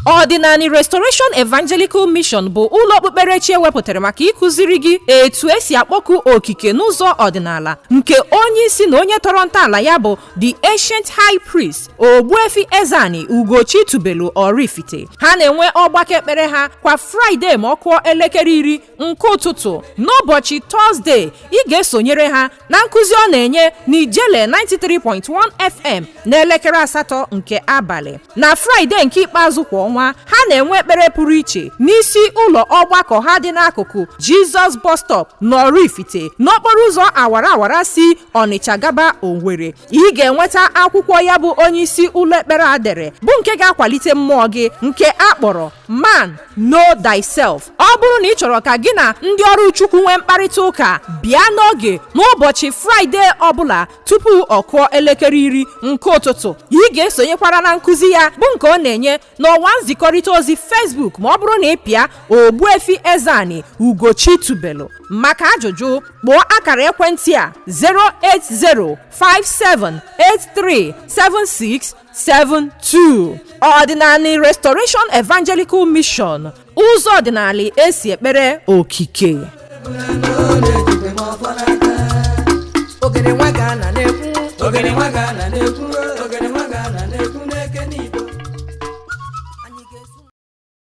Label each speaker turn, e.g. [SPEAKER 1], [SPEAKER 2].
[SPEAKER 1] Ọdịnanị Restoration Evangelical Mission bụ ụlọ okpukperechi ewepụtara maka ịkụziri gị etu esi akpọku okike n'ụzọ ọdịnala, nke onye isi na onye tọrọ ntọala ya bụ The Ancient High Priest Ogbuefi Eze-Ani Ugochi Tubelu Oraifite. Ha na-enwe ọgbakọ ekpere ha kwa Fraịde ma ọ kụọ elekere 10 nke ụtụtụ. N'ụbọchị Tọzdee, ị ga-esonyere ha na nkụzi ọ na-enye n'Ijele 93.1 FM n'elekere 8 nke abalị. Na Fraịde nke ikpeazụ kwa ọnwa, ha na-enwe ekpere pụrụ iche n'isi ụlọ ọgbakọ ha dị n'akụkụ Jizọs Bus Stop n'Oraifite, n'okporo ụzọ awara awara si Ọnịcha gaba Owerri. Ị ga-enweta akwụkwọ ya bụ onye isi ụlọ ekpere a dere, bụ nke ga-akwalite mmụọ gị, nke a kpọrọ Man Know Thyself. Ọ bụrụ na ị chọrọ ka gị na ndị ọrụ Chukwu nwee mkparịta ụka, bịa n'oge n'ụbọchị Fraịde ọbụla tupu ọ kụọ elekere 10 nke ụtụtụ. Ị ga-esonyekwara na nkụzi ya, bụ nke ọ na-enye n'ọwa nzikọrịta ozi Facebook, ma ọ bụrụ na ị pịa Ogbuefi Eze-Ani Ugochi Tubelu. Maka ajụjụ, kpọọ akara ekwentị a: 08057837672. Ọdịnanị Restoration Evangelical Mission, ụzọ ọdịnala esi ekpere okike.
[SPEAKER 2] Ogene nwa ga na na-ekwu.
[SPEAKER 3] Ogene nwa ga na na-ekwu.